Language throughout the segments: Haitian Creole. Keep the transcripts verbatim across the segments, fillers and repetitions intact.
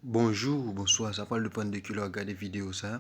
Bonjou, bonswa, sa pral depann de kilè w ap gade videyo sa.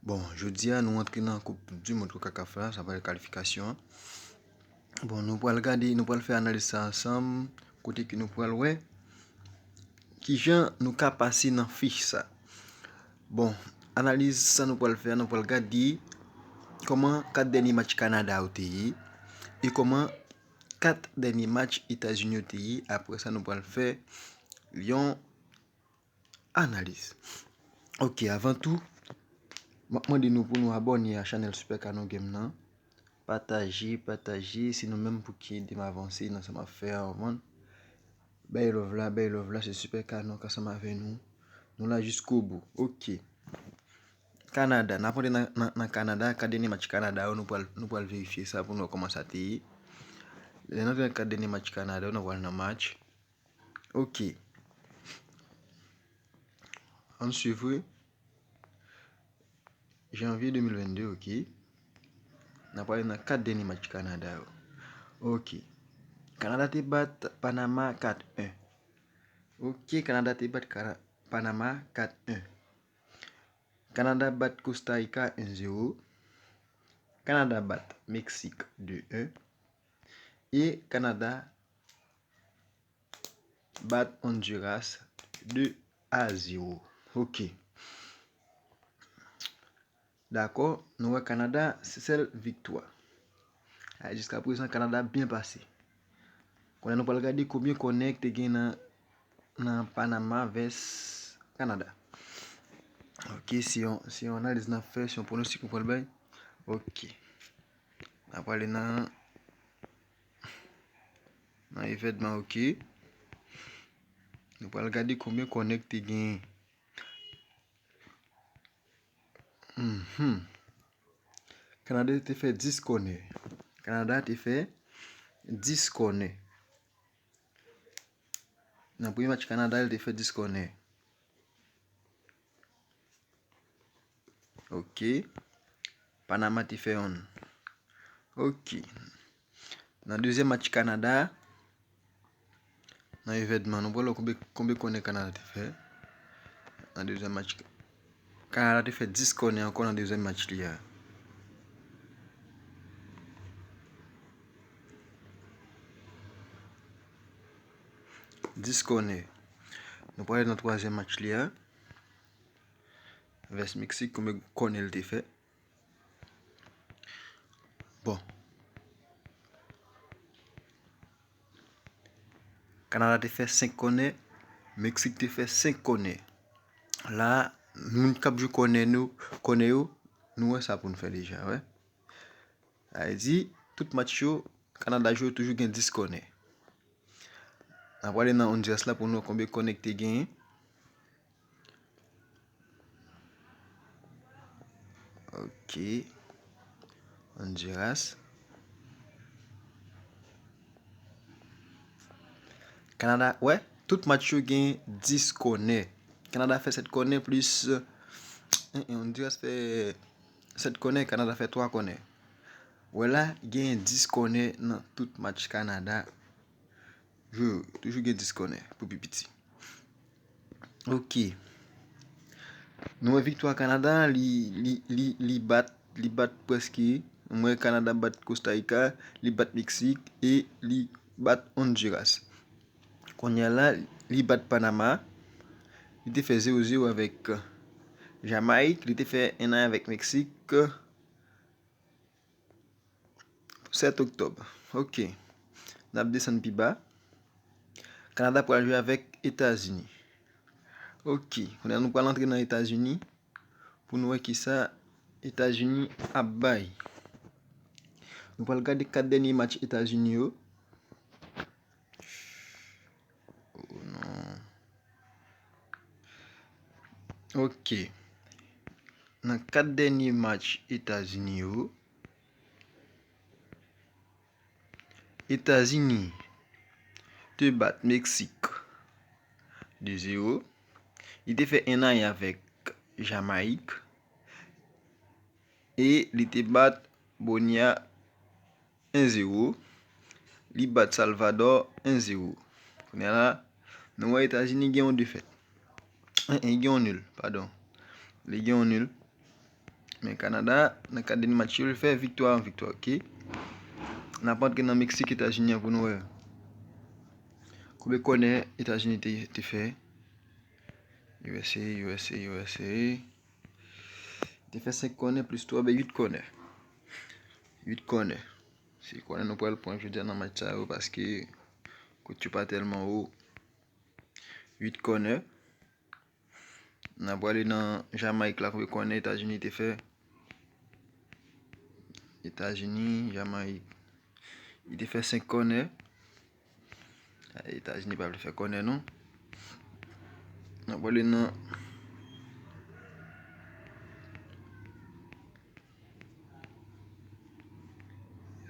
Bon, jodi a nou antre nan Koup di Mond Konkakaf la, sa pral kalifikasyon an. Bon, nou pral gade, nou pral fè analiz sa ansanm, kote ke nou pral wè kijan nou ka pase nan fich sa. Bon, analiz sa nou pral fè a, nou pral gade kòman kat dènye match Kanada yo te ye e kòman kat dènye match Etazini yo te ye. Apre sa, nou pral fè yon analiz. Ok, avan tou, m ap mande nou pou nou abòne a chanèl Super Canon Game nan. Pataje, pataje, se nou menm pou ki ede m avanse nan sa m ap fè a, w konprann? Bay love la, bay love la, se Super Canon k ansanm avè nou. Nou la jiskobou. Ok. Kanada, n ap antre nan, nan, nan Kanada, kat dènye match Kanada yo, nou pral, nou pral verifye sa pou nou wè kòman sa te ye. Lè n antre nan kat dènye match Kanada yo, nou pral nan match. Ok. Ann swiv wi. Janvye de mil vennde, ok. N ap prale nan kat dènye match Kanada yo. Ok. Kanada te bat Panama kat en. Ok, Kanada te bat Kana- Panama kat en. Kanada bat Kosta Rika en zewo. Kanada bat Meksik de en. E Kanada bat Honduras de a zewo. Ok. Dakò, nou wè Kanada, se sèl viktwa. A, jiska prezan, Kanada byen pase. Kounye a nou pral gade konbyen kònè ki te gen nan, nan Panama vs Kanada. Ok, se yon, se yon analiz n ap fè, se yon pwonostik nou pral bay. Ok. N ap prale nan, nan evènman, ok. Nou pral gade konbyen kònè ki te genyen. Mhm. Kanada te fè dis kònè. Kanada te fè dis kònè. Nan premye match Kanada, li te fè dis kònè. Ok. Panama te fè yonn. Ok. Nan dezyèm match Kanada, nan evènman, nou pral wè konbyen, konbyen kònè Kanada te fè. Nan dezyèm match, Kanada te fè dis kònè ankò nan dezyèm match li a. Dis kònè. Nou prale nan twazyèm match li a. Vs Meksik, konbyen kònè l te fè? Bon. Kanada te fè senk kònè, Meksik te fè senk kònè. La, moun k ap jwe kònè nou, kònè yo, nou wè sa pou n fè deja, wè. Sa vle di, tout match yo, Kanada jwe yo toujou gen dis kònè. N ap prale nan Honduras la pou nou wè konbyen kònè ki te genyen. Ok. Honduras. Kanada, wè, tout match yo gen dis kònè. Kanada fè sèt kònè plis, eh, eh, Honduras fè sèt kònè, Kanada fè twa kònè. Wè la, gen dis kònè nan tout match Kanada jwe yo. Toujou gen dis kònè pou pi piti. Ok. Nou wè viktwa Kanada, li, li, li, li bat, li bat prèske. Nou wè Kanada bat Kosta Rika, li bat Meksik e li bat Honduras. Kounye a la, li bat Panama. Li te fè zewo zewo avèk Jamayik, li te fè en a en avèk Meksik. Sèt oktòb. Ok. N ap desann pi ba. Kanada pral jwe avèk Etazini. Ok. Kounye a nou pral antre nan Etazini pou nou wè kisa Etazini ap bay. Nou pral gade kat dènye match Etazini yo. Oh non. Ok. Nan kat dènye match Etazini yo, Etazini te bat Meksik de zewo. Li te fè en a en avèk Jamayik. E li te bat Bonya en zewo. Li bat Salvadò en zewo. Kounye a la, nou wè Etazini gen yon defèt. en, en, li gen yon nil, padon. Li gen yon nil. Men Kanada, nan kat dènye match yo, li fè viktwa an viktwa, oke? N ap antre nan Meksik, Etazini an pou nou wè. Konbyen kònè Etazini te, te fè? U S A, U S A, U S A. Te fè senk kònè plis twa, ben uit kònè. Uit kònè. Se kònè nou pral pran jodi a nan match sa yo paske kote yo pa tèlman wo. Uit kònè. N a prale nan Jamayik la, konbyen kònè Etazini te fè? Etazini, Jamayik. Li te fè senk kònè. Etazini pa vle fè kònè non. N a prale nan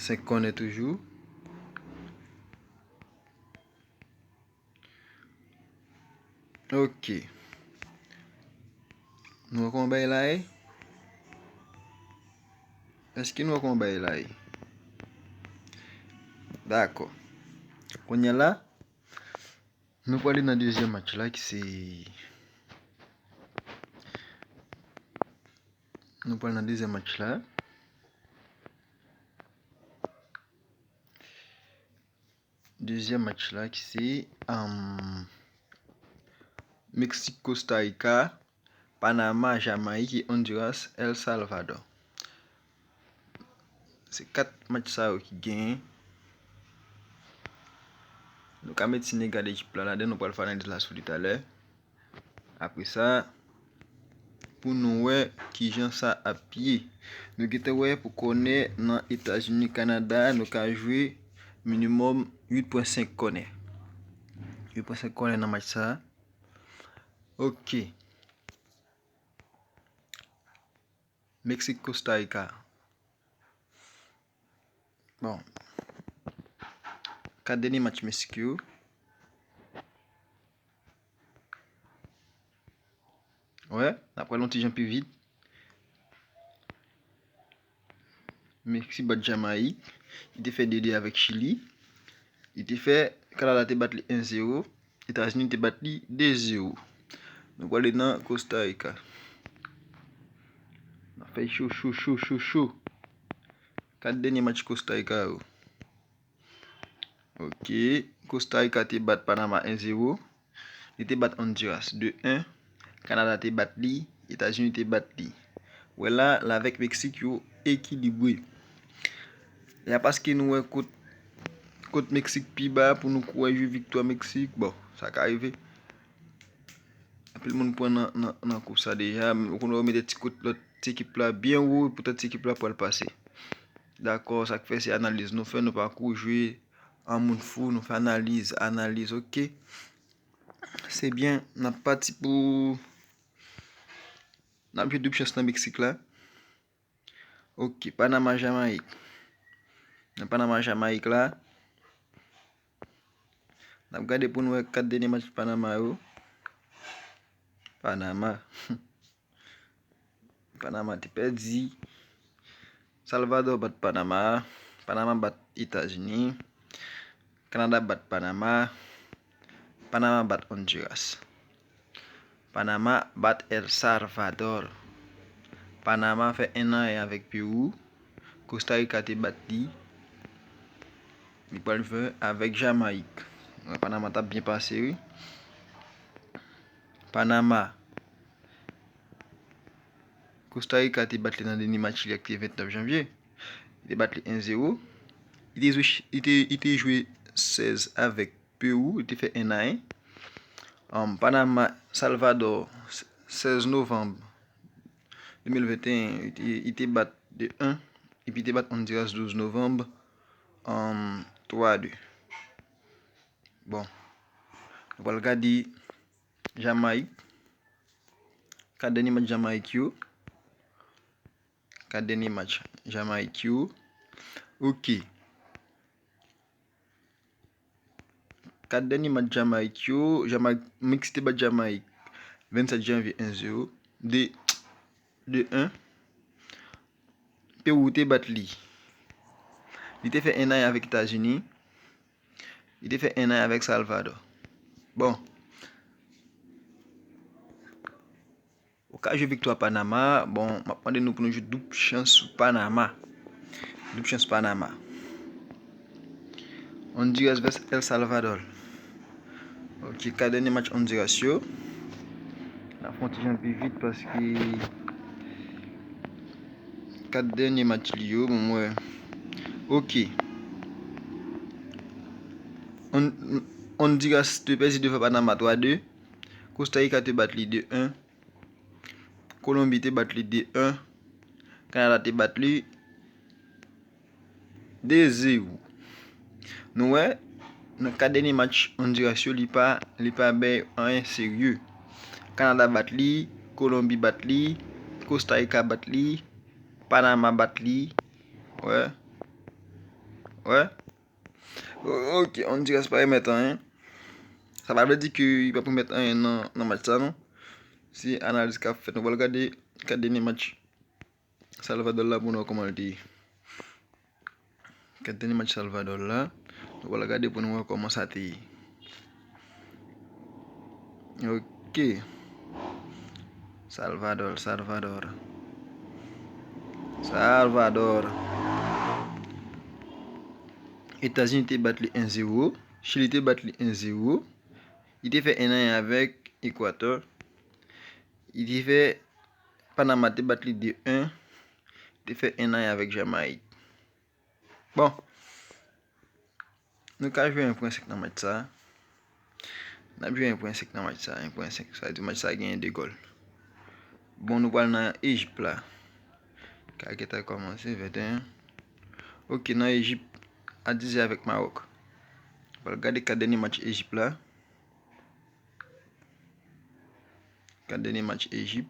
senk kònè toujou. Ok. Nou wè kòman bagay la ye? Èske nou wè kòman bagay la ye? Dakò. Kounye a la, nou prale nan dezyèm match la ki se, nou prale nan dezyèm match la. Dezyèm match la ki se, um, Meksik, Costa Rica, Panama, Jamayik e Honduras, El Salvador. Se kat match sa yo ki genyen. Nou ka met Senegal ekip la ladan, nou pral fè analiz la sou li talè. Apre sa, pou nou wè kijan sa ap ye. Nou gentan wè pou kònè nan Etazini, Kanada, nou ka jwe minimòm uit pwen senk kònè. Uit pwen senk kònè nan match sa. Ok. Meksik, Costa Rica. Bon. Kat dènye match Meksik yo. Wè, n ap pral yon ti jan pi vit. Meksik bat Jamayik. Li te fè de de avèk Chili. Li te fè, Kanada te bat li en zewo. Etazini te bat li de zewo. Nou prale nan Costa Rica. N ap fè cho, cho, cho, cho, cho. Kat dènye match Costa Rica yo. Ok. Costa Rica te bat Panama en zewo. Li te bat Honduras de en. Kanada te bat li. Etazini te bat li. Wè la, l avèk Meksik yo ekilibre. E a paske nou wè kot, kot Meksik pi ba pou nou kwè jwe viktwa Meksik. Bon, sa ka rive. Anpil moun pran nan, nan, nan kou sa deja. Ou konnen yo mete ti kout lòt ti ekip la byen wo, poutan ti ekip la pral pase. Dakò, sa k fè se analiz nou fè, nou pa kou jwe an moun fou, nou fè analiz, analiz, ok. Se byen, n ap pati pou, n ap jwe doub chans nan Meksik la. Ok, Panama, Jamayik. Nan Panama, Jamayik la, n ap gade pou n wè kat dènye match Panama yo. Panama. Panama te pèdi. Salvador bat Panama. Panama bat Etazini. Kanada bat Panama. Panama bat Honduras. Panama bat El Salvador. Panama fè en a en avèk Pewou. Costa Rica te bat li. Li pral jwe avèk Jamayik. Panama t ap byen pase, wi. Panama. Costa Rica te bat li nan dènye match li a ki te vennèf janvye. Li te bat li en zewo. Li te jwe, li te, li te jwe sèz avèk Pewou, li te fè en a en. Um, Panama, Salvador, sèz novanm de mil venteyen, li te, li te bat de en, epi li te bat Honduras douz novanm, um, twa de. Bon, nou pral gade Jamayik. Kat dènye match Jamayik yo. Kat dènye match Jamayik yo. Ok. Kat dènye match Jamayik yo. Jamayik, Meksik te bat Jamayik vennsèt janvye en zewo. De, de en. Pewou te bat li. Li te fè en a en avèk Etazini. Li te fè en a en avèk Salvador. Bon. ka jwe viktwa Panama. Bon, m ap mande nou pou nou jwe doub chans sou Panama. Doub chans Panama. Honduras vs El Salvador. Ok, kat dènye match Honduras yo. N ap fè yon ti jan pi vit paske kat dènye match li yo, bon, mwen. Ok. Hon-, Honduras te pèdi devan Panama twa de. Costa Rica te bat li de en. Kolonbi te bat li de en. Kanada te bat li de zewo. Nou wè, nan kat dènye match Honduras yo, li pa, li pa bay anyen serye. Kanada bat li, Kolonbi bat li, Costa Rica bat li, Panama bat li. Wè. Wè. O-, ok, Honduras pa remèt anyen. Sa pa vle di ke li p ap remèt anyen nan, nan match sa, non. Se analiz k ap fèt. Nou pral gade kat dènye match Salvador la pou nou wè kòman l te ye. Kat dènye match Salvador la, nou pral gade pou nou wè kòman sa te ye. Ok. Salvador, Salvador. Salvador. Etazini te bat li en zewo. Chili te bat li en zewo. Li te fè en anyen avèk Ekwatè. Li te fè, Panama te bat li de en. Li te fè en anyen avèk Jamayik. Bon. Nou ka jwe en pwen senk nan match sa. N ap jwe en pwen senk nan match sa. En pwen senk. Sa vle di match sa genyen de gòl. Bon, nou pral nan Ejip la. Kalkilètè a kòmanse, venteyen. Ok, nan Ejip, a dizè avèk Mawòk. Pral gade kat dènye match Ejip la. Kat dènye match Ejip.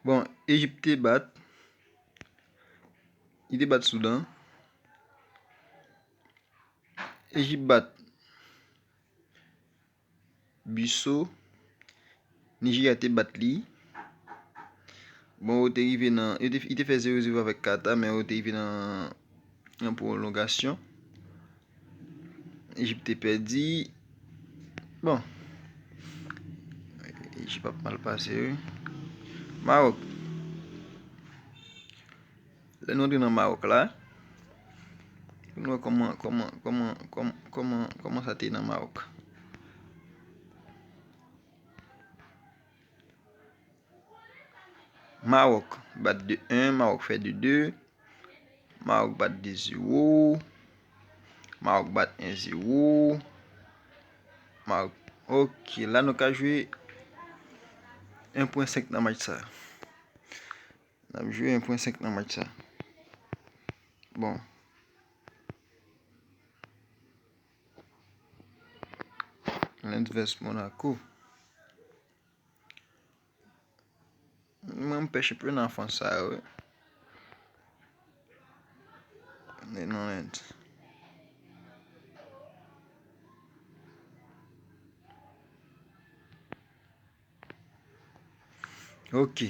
Bon, Ejip te bat. Li te bat Soudan. Ejip bat Biso. Nijerya te bat li. Bon, yo te rive nan, yo te, li te fè zewo zewo avèk Kata, men yo te rive nan, nan pwolongasyon. Ejip te pèdi. Bon. Ejip ap mal pase, wi. Mawòk. Lè nou antre nan Mawòk la, nou wè kòman, kòman, kòman, kòman, kòman, kòman sa te ye nan Mawòk. Mawòk bat de en, Mawòk fè de de, Mawòk bat de zewo, Mawòk bat en zewo, Mawòk, ok, la nou ka jwe en pwen senk nan match sa. N ap jwe en pwen senk nan match sa. Bon. Lens vs Monaco. Mwen, m pè chanpyona Frans sa yo, wi. Li nan Lens. Ok.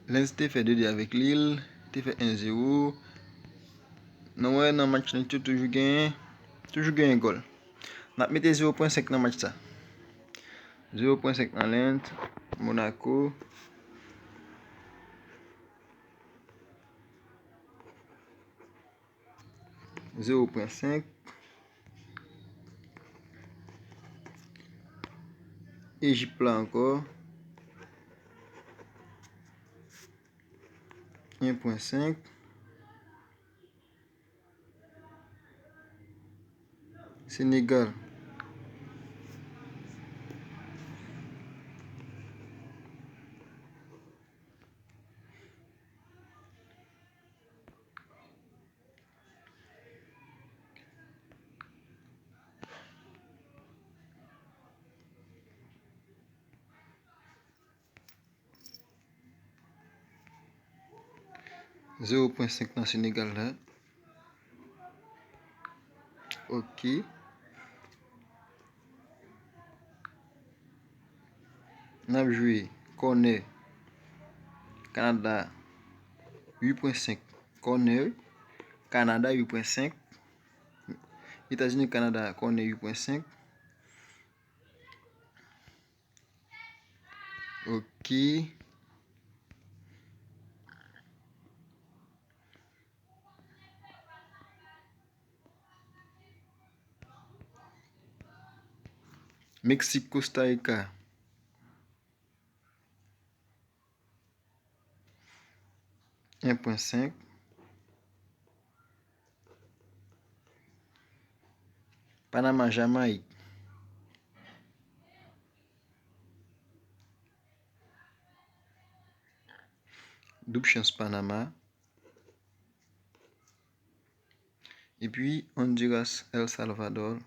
Lens te fè de de avèk Lille, te fè en zewo. Nou wè nan match nèt yo toujou genyen, toujou genyen gòl. N ap mete zewo pwen senk nan match sa. Zewo pwen senk nan Lens, Monaco. Zewo pwen senk. Ejip la ankò. En pwen senk. Senegal. Zewo pwen senk nan Senegal la. Ok. N ap jwe kònè. Kanada, uit pwen senk kònè. Kanada uit pwen senk. Etazini, Kanada, kònè uit pwen senk. Ok. Meksik, Kosta Rika. En pwen senk. Panama, Jamayik. Doub chans Panama. Epi Honduras, El Salvador.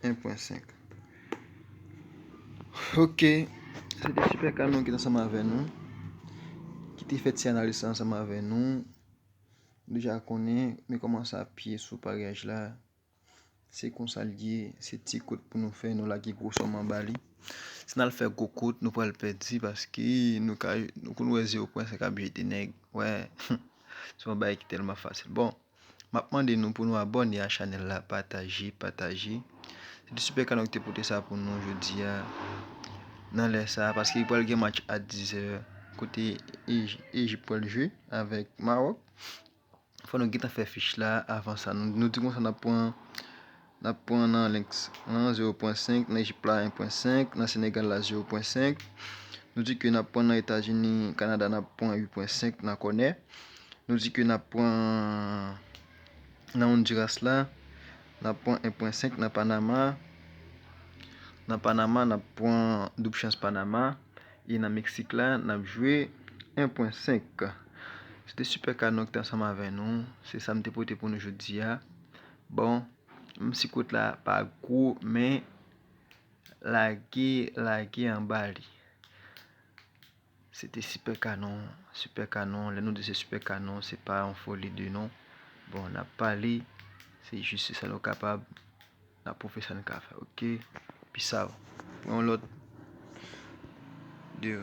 En pwen senk. Ok. Se te Super Canon ki te ansanm avè nou. Ki te fè ti analiz sa ansanm avè nou. Nou deja konnen, men kòmanse apye sou paryaj la. Se konsa l ye, se ti kout pou nou fè, nou lage gwo sòm anba li. Si n al fè gwo kout, nou pral pèdi paske nou ka, nou konn wè zewo pwen senk ap jete nèg. Wè, se yon bagay ki tèlman fasil. Bon, m ap mande nou pou nou abòne a chanèl la, pataje, pataje. Se te Super Canon ki te pote sa pou nou jodi a, nan lè sa, paske pral gen match a dizè, kote Ej-, Ejip pral jwe avèk Mawòk. Fò nou gentan fè fich la avan sa. Nou, nou di konsa n ap pran, n ap pran nan Lynx lan zewo pwen senk, nan Ejip la en pwen senk, nan Senegal la zewo pwen senk. Nou di ke n ap pran nan Etazini, Kanada, n ap pran uit pwen senk nan kònè. Nou di ke n ap pran nan Honduras la, n ap pran en pwen senk nan Panama. Nan Panama, n ap pran doub chans Panama. E nan Meksik la, n ap jwe en pwen senk. Se te Super Canon ki te ansanm avè nou. Se sa m te pote pou nou jodi a. Bon, menm si kout la pa gwo, men lage, lage anba li. Se te Super Canon, Super Canon. Lè nou di se Super Canon, se pa yon foli de non. Bon, n ap pale, se jis se sa nou kapab. N ap pwouve sa n ka fè, ok? Peace out. Pran yon lòt. De.